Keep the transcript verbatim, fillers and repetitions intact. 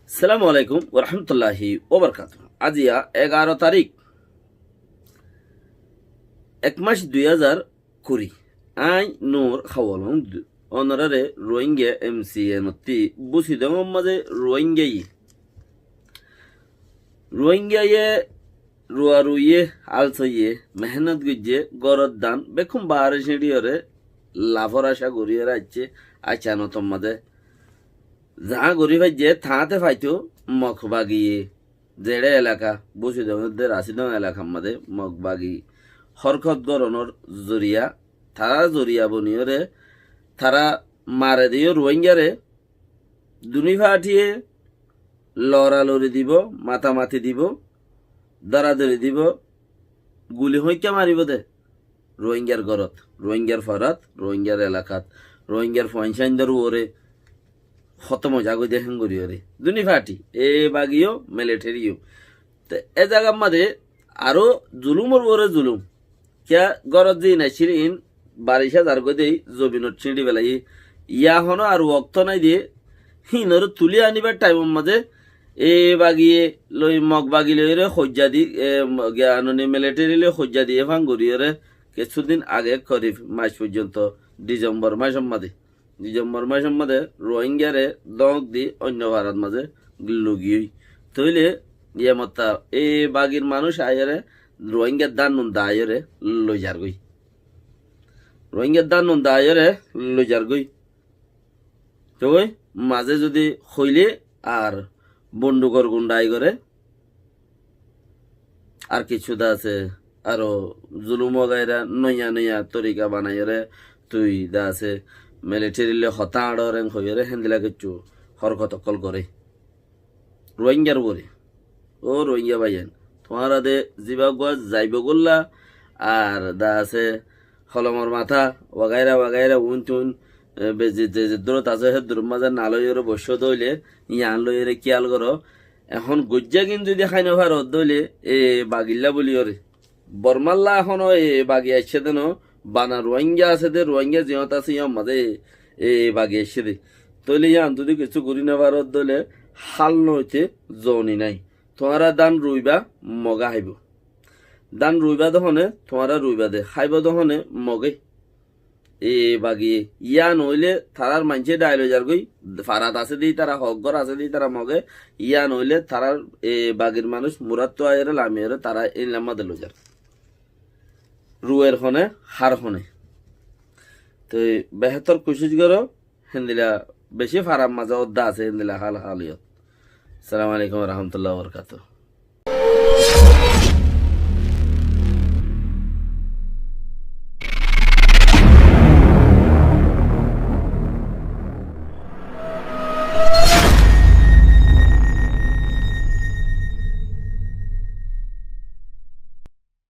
Assalamu alaikum warahmatulláhi wabarakátuhu. Aziya egaró tarík, ek mac dui házar kuri. Añí Nur Hawalong onoráre Rohingya M C N ottí búsi dóngor mazé Rohingyaye, Rohingyaye ruaruiye, alsoiye, mehénnot goijjé, górot dán bekkún baáre cíñçiyóre, lafór acá goríyóre aiccé, aiccá notor mazé zaá gorí faijjé, taáñte faitó Mog bagiye, zeçé elaka, búsi dóngor de Rasidong elakar mazé Mog bagi hórkot gorónor zoriya, tará zoriya boniyóre, tará mare diyó Rohingyare, duní fathíye loralori dibó, matamati dibó, dóradori dibó, guli hoikká maribó de. Rohingyar górot, Rohingyar farat, Rohingyar elakat, Rohingyar fuain sáindor uore hótom ói zagói de hén goríyore. Duní fathi, e bagiyó, militheriyó. Te e zagar mazé aró zulumor uore zulum. Kiyá górot ziín aiccíl iín baric házar goi dei zobinot cíñçi felaiyé. Yá honó ar okto nái de, híinoré tulí aníbar thaimor mazé e bagiye loi, Mog bagi loiyóre hoijja di, e, giyanoni militheri loi hoijja di, e fán goríyore kessú din age, korib mac foijjonto, Dhisembor macor mazé, Dhisembor macor mazé Rohingyare dóñk di oinno farat mazé lugiyói. Tóile yé motta e bagir manúic aiyóre Rohingyar dán nun daáiyore loizargói. Rohingyar dán nun daáiyore loizargói. Toi mazé zodi hoilé ar bondukor gundai goré, ar kessú de asé, aró zulum wagaira noiya noiya torika banaiyóre, tui de asé, militheri loi hotá añçor en hoiyóre, héndilla kessú hórkot ókkol goré. Rohingyar uore. Ó Rohingya báiyain, tuáñra de zibá gua zaibó golla, ar de asé holomor matá wagaira wagaira uin tuin, e, be-, ze-, ze-, ze durot asé hé durot mazé naloiyóre boiccó de óile, yián loiyóre kiyal goró. Ehón goijjá gin zodi hái nofaró de óile, e bagilla buliyóre. Bormalla ehóno e bagi aiccé de no, bana Rohingya asé de, Rohingya ziyót asé yór mazé e bagi aiccé de. Tóile yián zodi kessú gorí nofaró de óile hál noite zoni nái. Tuáñra dán ruiba, Moge háibo. Dán ruiba de hone, tuáñra ruiba de, háibo de hone, Moge. E bagi, yían óile tarár maincé dhai loizargói, farat asé de ítara, hok gór asé de ítara Moge, yían óile tarár e bagir manúic muráttu aiyóre lamiyóre tará éilla mazé loizar. Ruer hone, hár hone. Toi behétor kucíc goró, héndilla bicí farar mazé ódda asé, héndilla hál háliyot. Assalamu alaikum warahmatullahi wabarakatuhu.